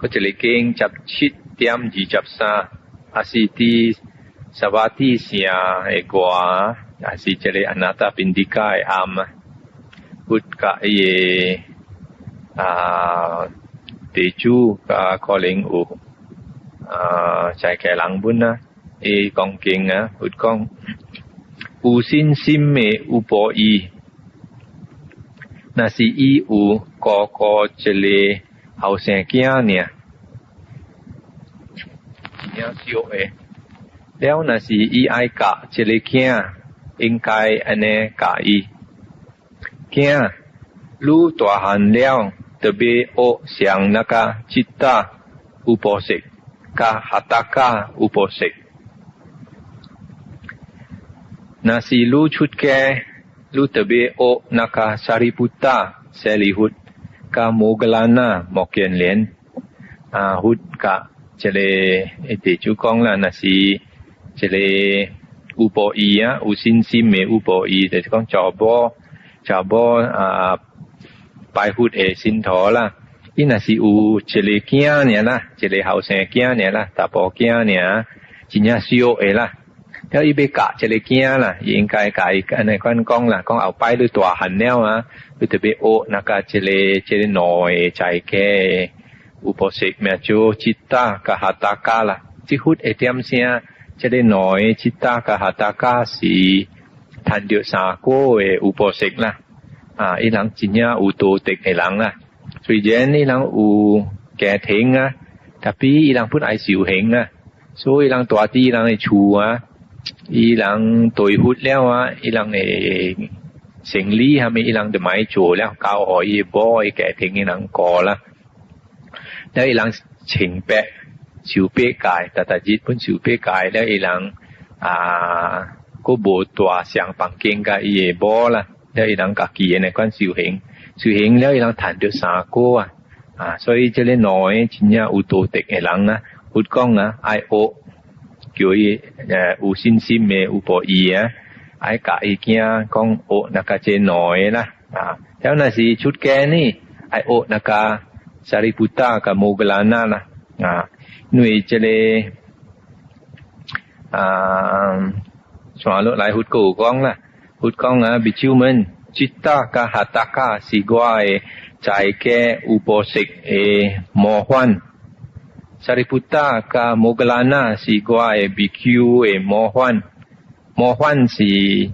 閣一个經17.23，也是佇薩瓦蒂城的外，也是這個阿那達賓迪卡的庵啊，佛佮伊的地主佮可能有在家人本啊，伊講經啊，佛講有信心的有寶伊，若是伊有孤孤一個後生囝爾，真正俗的。了若是伊愛教這个囝，應該按呢教伊。囝，汝大漢了，著欲學像那個จิต有寶石，佮哈達卡有寶石。若是汝出家，汝著欲學那個沙利布達、舍利弗，佮摩訶蘭那、目犍連。佛佮這个地主講啦，若是這个有寶伊啊，有信心的有寶伊，就是講查某查某拜佛的信徒啦。伊若是有一個囝爾啦，一個後生囝爾啦，查埔囝爾，真正俗的啦。了伊欲教這个囝啦，伊應該共伊按呢款講啦，講後擺你大漢了啊，你著欲學那個這个這个兩个在家有寶石名做จิต佮哈達卡啦。這佛會點聲，這个兩个จิต佮哈達卡是趁著三果的有寶石啦。伊人真正有道德的人啦。雖然伊人有家庭啊，tapi 伊人本愛修行啊，所以伊人住佇伊人的厝啊，伊人對佛了啊，伊人的生理啥物，伊人就莫做了，交予伊某伊家庭的人顧啦。了伊人清白受八戒，逐逐日本受八戒，了伊人閣無大雙房間佮伊的某啦，了伊人家己按呢款修行，修行了伊人趁著三果啊，所以這个兩个真正有道德的人啊，佛講啊，愛學叫伊有信心的有寶伊啊，愛教伊囝講學那個這兩个啦，了若是出家呢，愛學那個沙利布達佮摩訶蘭那啦，因為這个紲落來佛閣有講啦，佛講啊，比丘們，จิต佮哈達卡是我的在家有寶石的模範，沙利布達佮摩訶蘭那是我的比丘的模範，模範是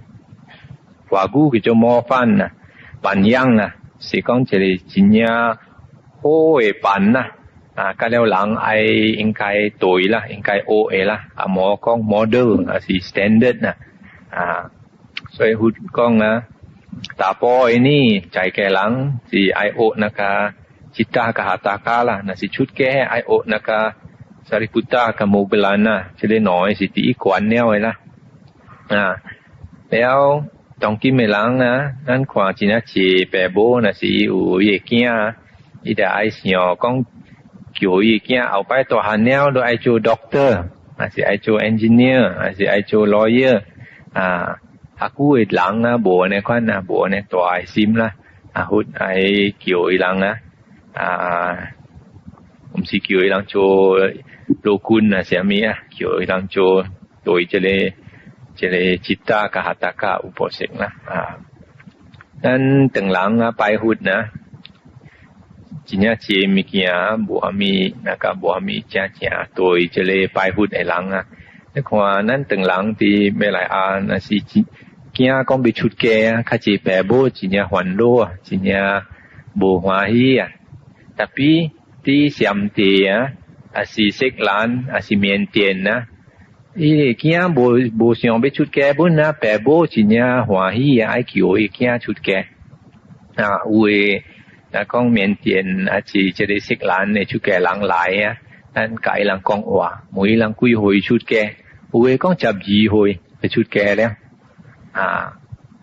華語叫做模範啊，榜樣啊，是講一個真正好的範啦，佮了人愛應該對啦，應該學的啦，無講 model 抑是 standard 啦，所以佛講啊，查埔的呢，在家人是愛學那個จิต佮哈達卡啦，若是出家愛學那個沙利布達佮摩訶蘭那，這个兩个是第一關了的啦，了當今的人啊，咱看真正濟爸母，若是有伊的囝，伊就愛想講，叫伊囝後擺大漢了，都愛做 doctor，還是愛做 engineer，還是愛做 lawyer，較久的人啊，無按呢款啊，無按呢大的心啦，佛愛叫伊人啊，毋是叫伊人做老君啊，啥物啊，叫伊人做對這个這个จิต佮哈達卡有寶石啦，咱唐人啊拜佛啊，真正濟物件無啥物，那個無啥物正正對這个拜佛的人啊，你看咱唐人佇馬來亞，若是真囝講欲出家啊，較濟爸母真正煩惱啊，真正無歡喜啊。tapi 佇暹地啊，抑是錫蘭，抑是緬甸啊，伊个囝無無想欲出家本啊，爸母真正歡喜啊，愛叫伊囝出家。有的若講緬甸抑是這个錫蘭的出家人來啊，咱共伊人講話，問伊人幾歲出家，有的講12歲就出家了，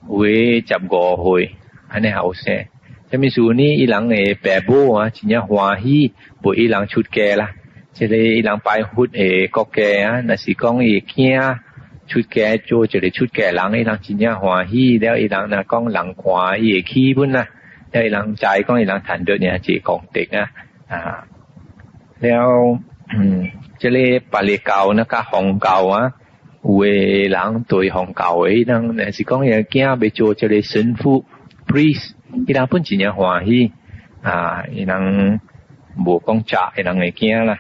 有的15歲，按呢後生。啥物事呢？伊人的爸母啊，真正歡喜，予伊人出家啦。這个伊人拜佛的國家啊，若是講伊囝出家做一个出家人，伊人真正歡喜了。伊人若講人看伊會起本啦，了伊人知講伊人趁著爾濟功德啊，了，這个巴利教那佮紅教啊，有的人對紅教的人，若是講伊囝欲做這个神父 priest，伊人本真正歡喜啊，伊人無講責伊人的囝啦。